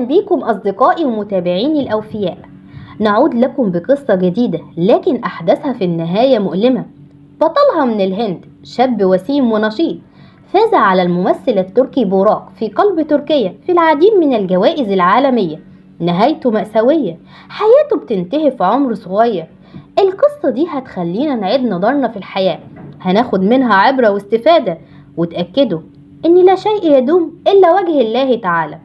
بيكم أصدقائي ومتابعيني الأوفياء. نعود لكم بقصة جديدة لكن أحداثها في النهاية مؤلمة. بطلها من الهند شاب وسيم ونشيط، فاز على الممثل التركي بوراك في قلب تركيا في العديد من الجوائز العالمية. نهايته مأساوية، حياته بتنتهي في عمر صغير. القصة دي هتخلينا نعيد نظرنا في الحياة، هناخد منها عبرة واستفادة، وتأكدوا إن لا شيء يدوم إلا وجه الله تعالى.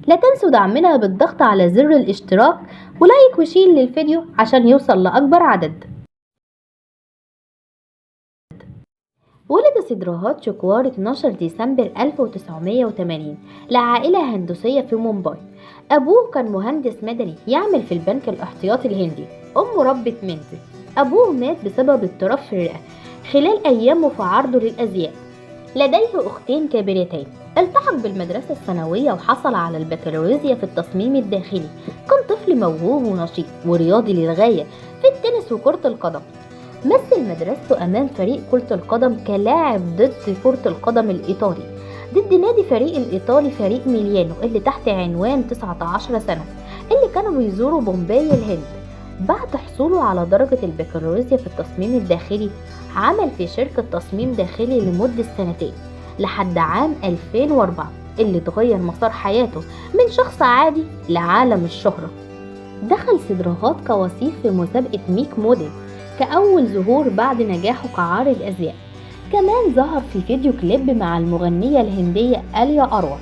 لا تنسوا دعمنا بالضغط على زر الاشتراك و like و share للفيديو عشان يوصل لأكبر عدد. ولد سيدراهات شكوار 12 ديسمبر 1980 لعائلة هندوسية في مومباي. أبوه كان مهندس مدني يعمل في البنك الاحتياطي الهندي، أمه ربة منزل. أبوه مات بسبب اضطراب في الرئة خلال أيامه في عرضه للأزياء. لديه أختين كبيرتين. التحق بالمدرسة الثانوية وحصل على البكالوريوس في التصميم الداخلي. كان طفل موهوب ونشيط ورياضي للغاية في التنس وكرة القدم. مثل مدرسته أمام فريق كرة القدم كلاعب ضد كرة القدم الإيطالي ضد نادي فريق الإيطالي فريق ميليانو اللي تحت عنوان 19 سنة اللي كانوا بيزوروا بومباي الهند. بعد حصوله على درجة البكالوريوس في التصميم الداخلي عمل في شركة تصميم داخلي لمدة سنتين لحد عام 2004 اللي اتغير مسار حياته من شخص عادي لعالم الشهرة. دخل سيدراهات كوصيف في مسابقة ميك موديل كأول ظهور بعد نجاحه كعارض أزياء. كمان ظهر في فيديو كليب مع المغنية الهندية آليا أروى.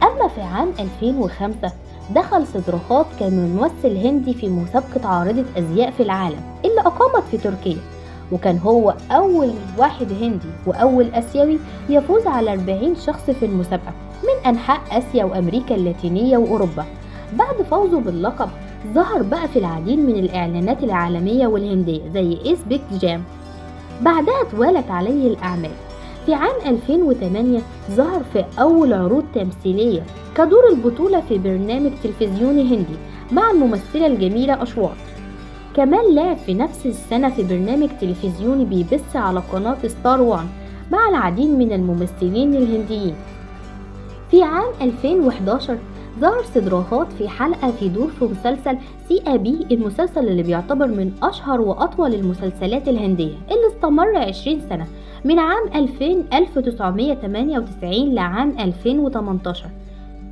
أما في عام 2005 دخل سيدراهات كممثل هندي في مسابقة عارضة أزياء في العالم اللي أقامت في تركيا، وكان هو أول واحد هندي وأول آسيوي يفوز على 40 شخص في المسابقة من أنحاء آسيا وأمريكا اللاتينية وأوروبا. بعد فوزه باللقب ظهر بقى في العديد من الإعلانات العالمية والهندية زي إيس بيك جام. بعدها توالت عليه الأعمال. في عام 2008 ظهر في أول عروض تمثيلية كدور البطولة في برنامج تلفزيوني هندي مع الممثلة الجميلة أشوار. كمان لعب في نفس السنة في برنامج تلفزيوني بيبث على قناة ستار وان مع العديد من الممثلين الهنديين. في عام 2011 ظهر سيدراهات في حلقة في دور في مسلسل سي أ بي، المسلسل اللي بيعتبر من أشهر وأطول المسلسلات الهندية اللي استمر 20 سنة من عام 1998 لعام 2018.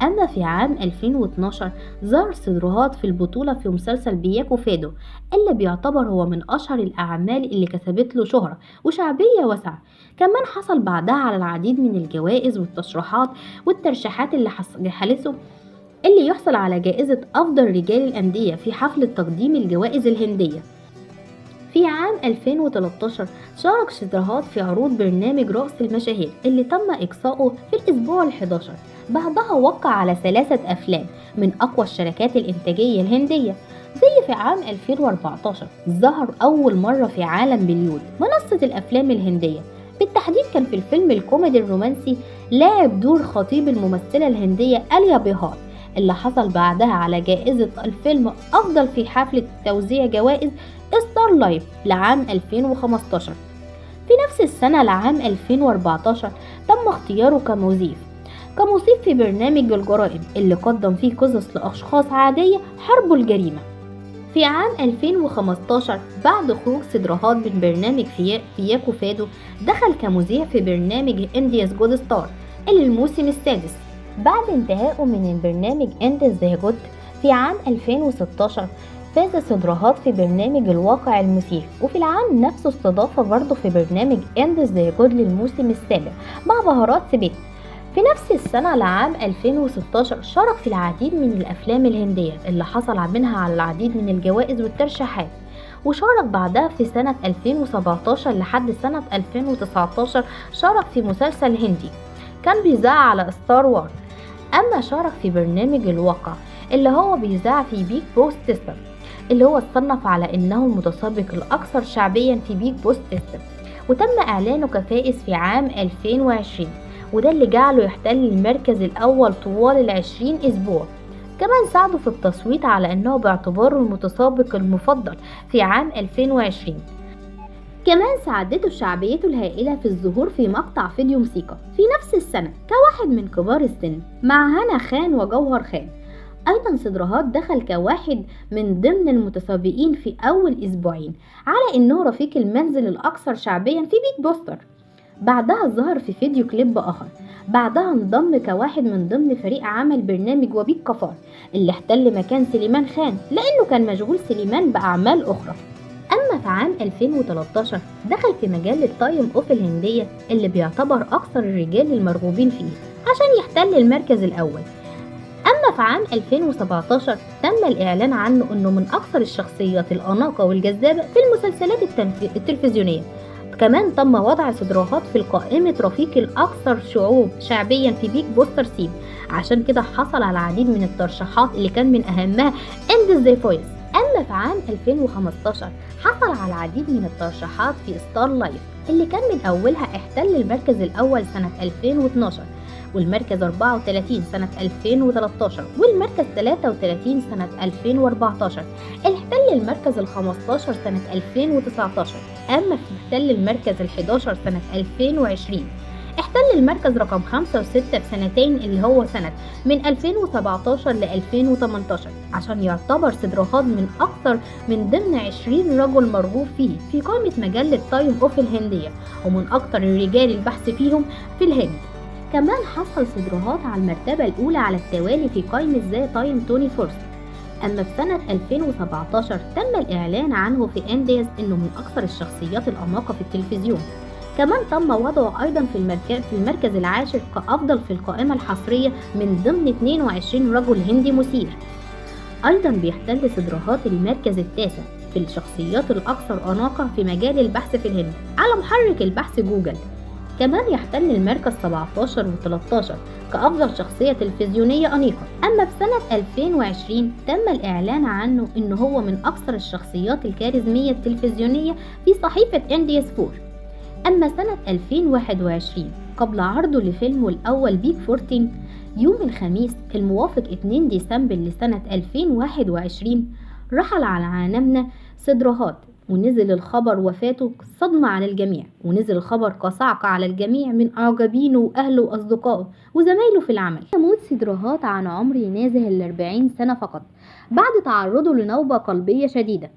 أما في عام 2012 ظهر سيدراهات في البطولة في مسلسل بياكو فادو اللي بيعتبر هو من أشهر الأعمال اللي كسبت له شهرة وشعبية واسعة. كمان حصل بعدها على العديد من الجوائز والتشريحات والترشيحات اللي حلته اللي يحصل على جائزة أفضل رجال الأندية في حفلة تقديم الجوائز الهندية. في عام 2013 شارك سيدراهات في عروض برنامج رأس المشاهير اللي تم إقصائه في الأسبوع ال11. بعدها وقع على 3 أفلام من أقوى الشركات الإنتاجية الهندية. زي في عام 2014 ظهر أول مرة في عالم بوليود منصة الأفلام الهندية، بالتحديد كان في الفيلم الكوميدي الرومانسي لاعب دور خطيب الممثلة الهندية آليا بيهار اللي حصل بعدها على جائزة الفيلم أفضل في حفلة توزيع جوائز ستار لايف لعام 2015. في نفس السنة لعام 2014 تم اختياره كمضيف في برنامج الجرائم اللي قدم فيه قصص لأشخاص عادية حاربوا الجريمة. في عام 2015 بعد خروج سيدراهات من برنامج فياكو فادو دخل كمذيع في برنامج India's Got Star الموسم السادس. بعد انتهائه من البرنامج India's Got في عام 2016 فاز سيدراهات في برنامج الواقع المثير، وفي العام نفسه استضاف برضه في برنامج India's Got للموسم السابع مع بهارات سبيت. في نفس السنة لعام 2016 شارك في العديد من الأفلام الهندية اللي حصل منها على العديد من الجوائز والترشيحات، وشارك بعدها في سنة 2017 لحد سنة 2019 شارك في مسلسل هندي كان بيذاع على ستار وان. أما شارك في برنامج الواقع اللي هو بيذاع في Bigg Boss 9 اللي هو اتصنف على إنه المتسابق الأكثر شعبيا في Bigg Boss 9، وتم إعلانه كفائز في عام 2020، وده اللي جعله يحتل المركز الأول طوال 20 أسبوع. كمان ساعده في التصويت على أنه باعتباره المتسابق المفضل في عام 2020. كمان ساعدته شعبيته الهائلة في الظهور في مقطع فيديو موسيقى في نفس السنة كواحد من كبار السن مع هنا خان وجوهر خان. أيضا سيدهارت دخل كواحد من ضمن المتسابقين في أول أسبوعين على إنه رفيق المنزل الأكثر شعبيا في بيج بوستر. بعدها ظهر في فيديو كليب آخر. بعدها انضم كواحد من ضمن فريق عمل برنامج وبيج كفار اللي احتل مكان سليمان خان لأنه كان مشغول سليمان بأعمال أخرى. أما في عام 2013 دخل في مجلة تايم أوف الهندية اللي بيعتبر أكثر الرجال المرغوبين فيه عشان يحتل المركز الأول. أما في عام 2017 تم الإعلان عنه أنه من أكثر الشخصيات الأناقة والجذابة في المسلسلات التلفزيونية. كمان تم وضع سيدهارت في قائمة رفيق الأكثر شعبيا في بيج بوستر سيب، عشان كده حصل على العديد من الترشيحات اللي كان من أهمها India's The Voice. أما في عام 2015 حصل على العديد من الترشيحات في ستار لايف اللي كان من أولها احتل المركز الأول سنة 2012 والمركز 34 سنة 2013 والمركز 33 سنة 2014. احتل المركز 15 سنة 2019. أما احتل المركز 11 سنة 2020. احتل المركز رقم 5 و6 في سنتين اللي هو سنة من 2017 ل 2018 عشان يعتبر سيدهارت من أكثر من ضمن 20 رجل مرغوب فيه في قائمة مجلة تايم أوف الهندية ومن أكثر الرجال البحث فيهم في الهند. كمان حصل سيدهارت على المرتبة الأولى على التوالي في قائمة ذا تايم 24. أما في سنة 2017 تم الإعلان عنه في إنديز إنه من أكثر الشخصيات الأناقة في التلفزيون. كمان تم وضعه أيضا في المركز العاشر كأفضل في القائمة الحصرية من ضمن 22 رجل هندي مثير. أيضا بيحتل سيدهارت المركز التاسع في الشخصيات الأكثر أناقة في مجال البحث في الهند على محرك البحث جوجل. كمان يحتل المركز 17 و13 كأفضل شخصية تلفزيونية أنيقة. أما في سنة 2020 تم الإعلان عنه إنه هو من أكثر الشخصيات الكاريزمية التلفزيونية في صحيفة إندياز 4. أما سنة 2021 قبل عرضه لفيلمه الأول بيج 14 يوم الخميس الموافق 2 ديسمبر لسنة 2021 رحل على عالمنا سيدهارت، ونزل الخبر وفاته صدمة على الجميع، ونزل الخبر كصعقة على الجميع من أعجبينه وأهله وأصدقائه وزمايله في العمل. يموت سيدهارت عن عمر ينازه 40 سنة فقط بعد تعرضه لنوبة قلبية شديدة.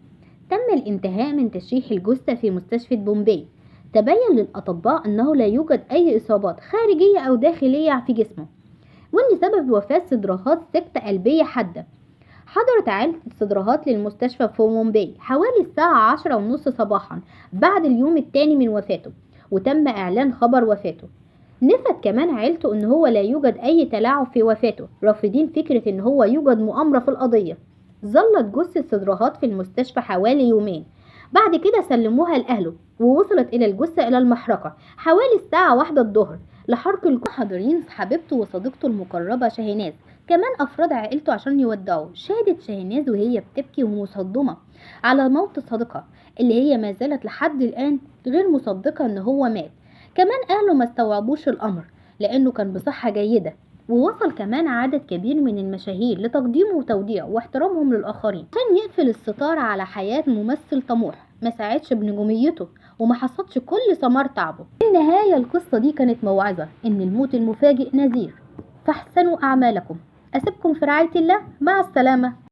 تم الانتهاء من تشريح الجثة في مستشفى بومبي. تبين للأطباء أنه لا يوجد أي إصابات خارجية أو داخلية في جسمه، وأن سبب وفاة سيدهارت سكتة قلبية حادة. حضرت عائلة سيدهارت للمستشفى في مومباي حوالي الساعة 10:30 صباحا بعد اليوم الثاني من وفاته، وتم إعلان خبر وفاته. نفت كمان عائلته أن هو لا يوجد أي تلاعب في وفاته، رافضين فكرة أن هو يوجد مؤامرة في القضية. ظلت جثة سيدهارت في المستشفى حوالي يومين، بعد كده سلموها لأهله، ووصلت إلى الجثة إلى المحرقة حوالي الساعة 1 الظهر لحرق الحاضرين حبيبته وصديقته المقربة شاهيناز، كمان أفراد عائلته عشان يودعوه. شهدت شاهيناز وهي بتبكي ومصدمة على موت صديقها اللي هي ما زالت لحد الآن غير مصدقة إن هو مات. كمان أهله ما استوعبوش الأمر لأنه كان بصحة جيدة. ووصل كمان عدد كبير من المشاهير لتقديمه وتوديعه واحترامهم للآخرين عشان يقفل الستار على حياة ممثل طموح ما ساعدش بنجوميته وما حصدش كل ثمار تعبه. في النهاية القصة دي كانت موعظة إن الموت المفاجئ نذير، فاحسنوا أعمالكم. أسيبكم في رعاية الله، مع السلامة.